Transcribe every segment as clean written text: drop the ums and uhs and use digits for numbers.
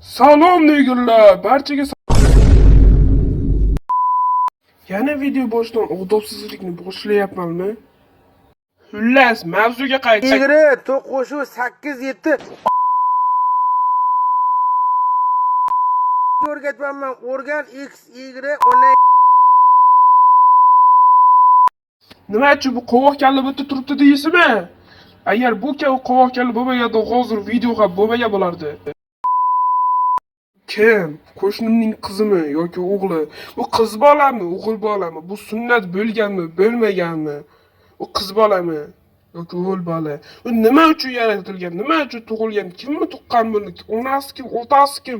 Salom negirlar, barchaga yana video boshidan odobsizlikni boshlayapmanmi? Xullas, mavzuga qaytsak. Yigirma to'qqiz sakkiz yetti o'rgatmanman, o'rgan x y ona. Nima uchun bu qovoq kalla bu yerda turibdi deysizmi? Agar bu kabi qovoq kalla bo'lmaganda, hozir video ham bo'lmagan bo'lardi. Kim? Qo'shnimning qizimi yoki o'g'li? Bu qiz bolami, o'g'il bolami? Bu sunnat bo'lganmi, bo'lmaganmi? Bu qiz bolami yoki o'g'il bola? Bu nima uchun yaratilgan? Nima uchun tug'ilgan? Kimni tuqqan buni? Onasi kim, otasi kim?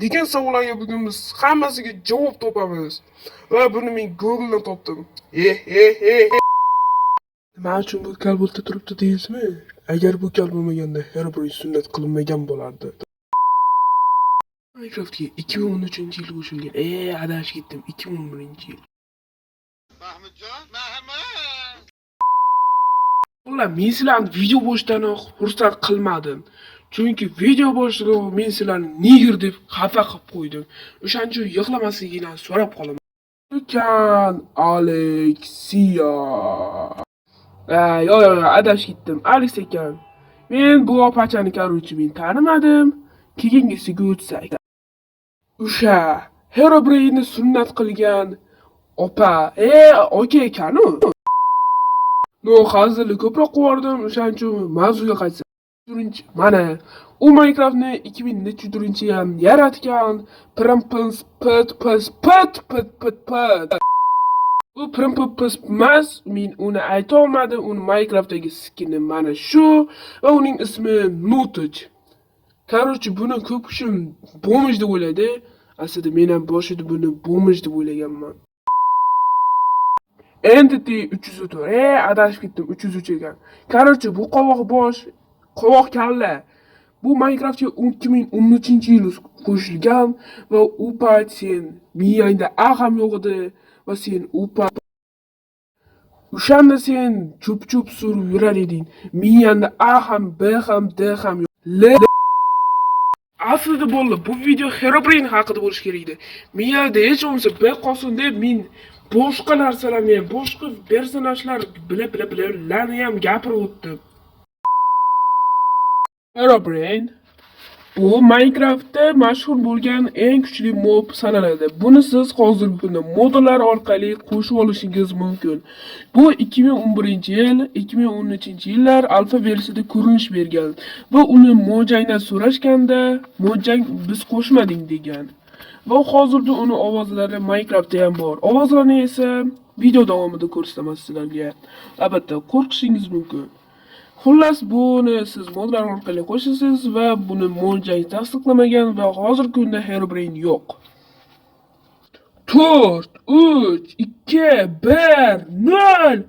Degan savollarga bugun biz hammasiga javob topamiz. Va buni men Google'dan topdim. Eh, eh, eh. Nima uchun bu kal bu yerda turibdi deysizmi? Agar bu kal bo'lmaganda, Herobrine sunnat qilinmagan bo'lardi. Minecraftga 2013-yil qo'shilgan. E, adashib ketdim. 2011-yil. Mahmudjon, Mahmud. Ular, men sizlarni video boshidanoq xursand qilmadim. Chunki video boshida men sizlarni nigger deb xafa qilib qo'ydim. O'shaning uchun yig'lamasliginglarni so'rab qolaman. Ekan Aleksiya. Yo'q, yo'q, yo'q, adashib ketdim. Alex ekan. Men bu opachani, короче, men tanimadim. Keyingisiga o'tsak. O'sha Herobrine sunnat qilgan opa, aka ekan u. Но, hazilni ko'proq qo'yardim, o'shaning uchun mavzuga qaytsak. Mana, u Minecraftni 2000 nechidirchi yil yaratgan Primpins Pit Pis Pit Pit Pit Pit. U Primpins emas, men uni ayta olmadim, uni Minecraftdagi skini mana shu va uning ismi Notch. Короче, buni ko'p kishi бомж deb o'ylaydi. Aslida men ham boshida buni бомж deb o'ylaganman. Entity 304. E, adashib ketdim, 303 ekan. Короче, bu qovoq bosh, qovoq kalla. Bu Minecraftga 2013-yil qo'shilgan va u payt sen miyangda A ham yo'q edi va sen u payt o'shanda sen cho'p-cho'p surib yurar eding. Miyangda A ham, B ham, D ham yo'q. L. Aslida bo'ldi, bu video Herobrine haqida bo'lishi kerak edi. Miyada hech bo'lmasa B qolsin deb men boshqa narsalarni ham, boshqa personajlar bila bila bilalarni ham gapirib o'tdim. Herobrine bu Minecraftda mashhur bo'lgan eng kuchli mob sanaladi. Buni siz hozirgi kunda modlar orqali qo'shib olishingiz mumkin. Bu 2011-yil, 2013-yillar alfa versiyada ko'rinish bergan va uni Mojangdan so'rashganda, Mojang "Biz qo'shmading" degan. Va hozirda uni ovozlari Minecraftda ham bor. Ovozlarni esa video davomida ko'rsataman sizlarga. Albatta, qo'rqishingiz mumkin. Xullas, buni siz modlar orqali qo'shasiz va buni Mojang tasdiqlamagan va hozirgi kunda Herobrine yo'q. 4, 3, 2, 1, 0.